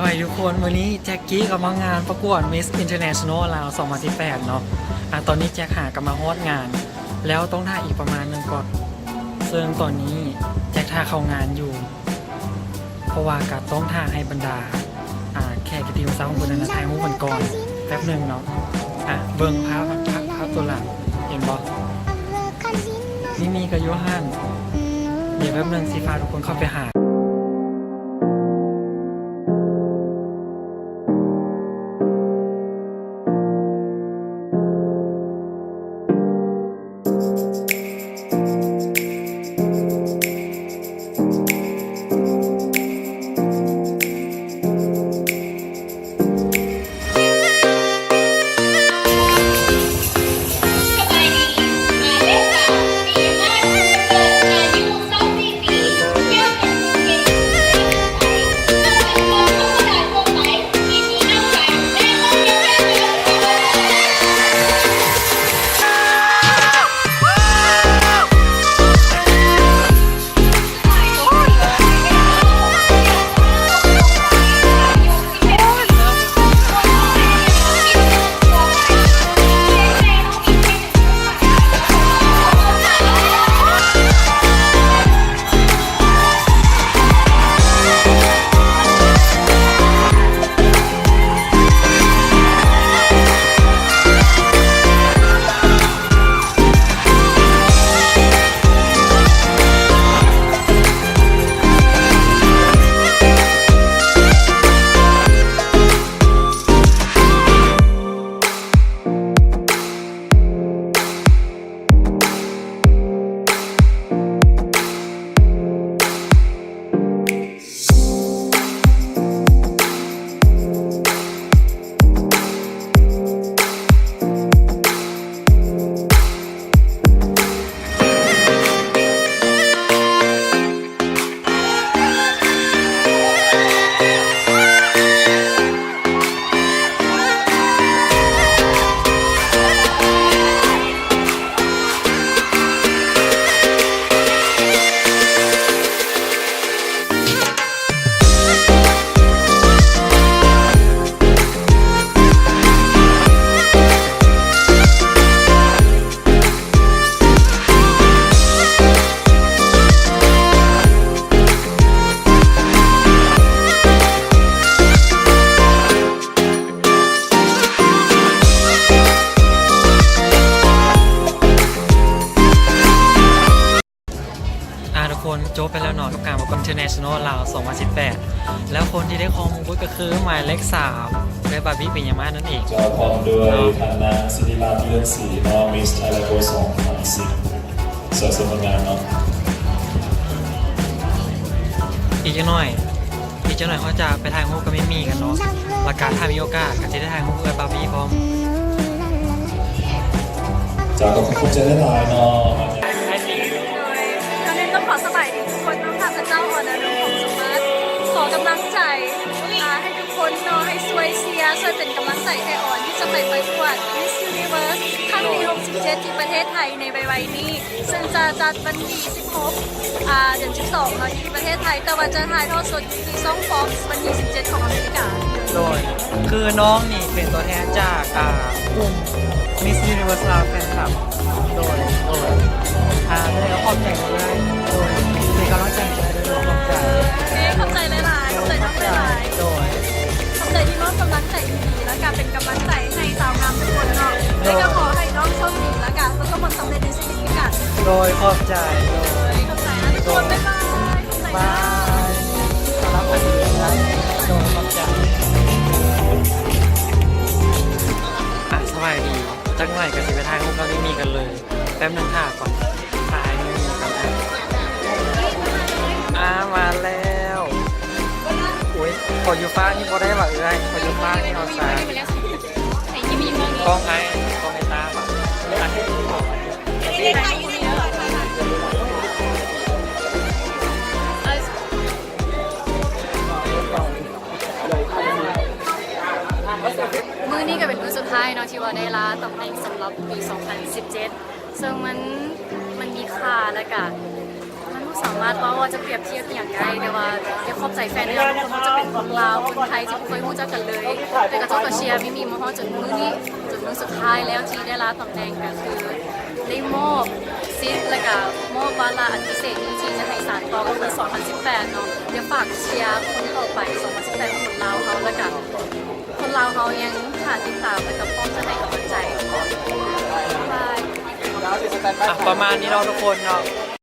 ສະບາຍດີທຸກຄົນ, ມື້ນີ້ແຈັກກີ້ກໍມາງານປະກວດ Miss International ລາວ ສອງພັນສິບແປດ ເນາະ. ອາ ຕອນນີ້ແຈັກຫາກໍມາຮອດງານແລ້ວ, ຕ້ອງຖ້າອີກປະມານໜຶ່ງກ່ອນ, ເຊິ່ງຕອນນີ້ແຈັກຖ້າເຂົ້າງານຢູ່ ເພາະວ່າກໍຕ້ອງຖ້າໃຫ້ບັນດາ ອາ ແຂກກິດຕິມະສັກຂອງເພິ່ນນັ້ນນະ ຖ່າຍຮູບກັນກ່ອນແປັບໜຶ່ງເນາະ. ອາ ເບິ່ງພາບ ພາບ ພາບຕົວຫຼັງ ເຫັນບໍ່? ມີມີກໍຢູ່ຫັ້ນ. ດຽວແປັບໜຶ່ງຊິພາທຸກຄົນເຂົ້າໄປຫາ. ອາ ທຸກຄົນ ຈົບໄປແລ້ວເນາະ ກັບການປະກວດ International ລາວ ສອງພັນສິບແປດ ແລ້ວຄົນທີ່ໄດ້ຄອງມົງກຸດກໍຄືໝາຍເລກສາມ ເອື້ອຍບາບີ ປິຍະມາດ ນັ້ນເອງ. ເຈົ້າ ພ້ອມດ້ວຍທ່ານນາງ ສິລິລາດ ເລື່ອນສີ ເນາະ Miss Thailand ສອງພັນສິບ ສວຍສົດງົດງາມເນາະ. ອີກຈັກໜ້ອຍ ອີກຈັກໜ້ອຍເຮົາຈະໄປຖ່າຍຮູບກັບມີມີກັນເນາະ ແລ້ວກະຖ້າມີໂອກາດກໍຊິໄດ້ຖ່າຍຮູບກັບບາບີພ້ອມ. ເຈົ້າ ຂອບໃຈຫຼາຍໆເນາະ. ໂດຍ ກ່ອນອື່ນຕ້ອງຂໍສະບາຍດີທຸກຄົນເນາະ. ຂ້າພະເຈົ້າ ອອນອານຸ ພົງສົມມາດ ຂໍກຳລັງໃຈ ອາ ໃຫ້ທຸກຄົນເນາະ ໃຫ້ຊ່ວຍເຊຍ ຊ່ວຍເປັນກຳລັງໃຈໃຫ້ອອນ ທີ່ຈະໄປປະກວດ Miss Universe ຄັ້ງທີຫົກສິບເຈັດ ທີ່ປະເທດໄທໃນໄວໆນີ້ ເຊິ່ງຈະຈັດວັນທີ ສິບຫົກ ອ່າ ເດືອນສິບສອງເນາະ ຢູ່ທີ່ປະເທດໄທ ແຕ່ວ່າຈະຖ່າຍທອດສົດຢູ່ທີ່ຊ່ອງ Fox ວັນທີ ສິບເຈັດ ຂອງອາເມລິກາ. ໂດຍ ຄືນ້ອງນີ້ເປັນຕົວແທນຈາກ ອ່າ ກຸ່ມ Miss Universe ລາວ Fan Club. ໂດຍ ໂດຍ ອ່າ ເອື້ອຍ ຂອບໃຈເອື້ອຍ. ໂດຍ ເປັນກຳລັງໃຈໃຫ້ເອື້ອຍ. ຂອບໃຈ ເອີ ຂອບໃຈຫຼາຍໆ ຂອບໃຈນ້ອງຫຼາຍໆ. ໂດຍ ຂອບໃຈທີ່ມອບກຳລັງໃຈດີໆ ແລ້ວກະເປັນກຳລັງໃຈໃຫ້ສາວງາມທຸກຄົນເນາະ. ໂດຍ ແລ້ວກະຂໍໃຫ້ນ້ອງໂຊກດີ ແລ້ວກະປະສົບຜົນສຳເລັດໃນຊີວິດຄືກັນ. ໂດຍ ຂອບໃຈ. ໂດຍ ຂອບໃຈນະທຸກຄົນ. ບາຍບາຍ. ບາຍບາຍ. ສຳລັບວັນນີ້ນະ. ໂດຍ ຂອບໃຈ. ອ່ະ ສະບາຍດີ. ຈັກໜ້ອຍກໍຊິໄປຖ່າຍຮູບກັບມີມີກັນເລີຍ. ແປັບໜຶ່ງຖ້າກ່ອນ ຖ່າຍມີມີກ່ອນ. ອ່າ ມາແລ້ວ. ໂອ້ຍ ຂໍຢູ່ຟາກນີ້ບໍ່ໄດ້ຫວາເອື້ອຍ? ຂໍຢູ່ຟາກນີ້ເອົາຊາ. ກ້ອງອ້າຍ ກ້ອງໄອ້ຕາຫວາ? ມື້ນີ້ກໍເປັນມື້ສຸດທ້າຍເນາະ ທີ່ວ່າໄດ້ລາຕຳແໜ່ງສຳລັບປີສອງພັນສິບເຈັດ ເຊິ່ງມັນ ມັນມີຄ່າ ແລ້ວກະມັນຮູ້ ສາມາດເວົ້າວ່າຈະປຽບທຽບອີ່ຫຍັງໄດ້ ແຕ່ວ່າຢາກຂອບໃຈແຟນແນວ ທຸກຄົນ ບໍ່ວ່າຈະເປັນຄົນລາວ ຄົນໄທ ທີ່ບໍ່ເຄີຍຮູ້ຈັກກັນເລີຍ ແຕ່ເຂົາເຈົ້າກໍເຊຍມີມີມາຮອດຈົນມື້ນີ້ ຈົນມື້ສຸດທ້າຍແລ້ວທີ່ໄດ້ລາຕຳແໜ່ງ ກໍຄືໄດ້ມອບສິດ ແລະກະມອບວາລະອັນພິເສດນີ້ທີ່ຈະໃຫ້ສານຕໍ່ ກໍຄືສອງພັນສິບແປດເນາະ. ຢາກຝາກເຊຍຄົນຕໍ່ໄປ ສອງພັນສິບແປດ ຂອງຄົນລາວເຮົາ ແລະກະຄົນລາວເຮົາຍັງຖ້າຕິດຕາມ ແລະກະພ້ອມຈະໃຫ້ກຳລັງໃຈ. ບາຍບາຍ. ອ່ະ ປະມານນີ້ເນາະທຸກຄົນເນາະ.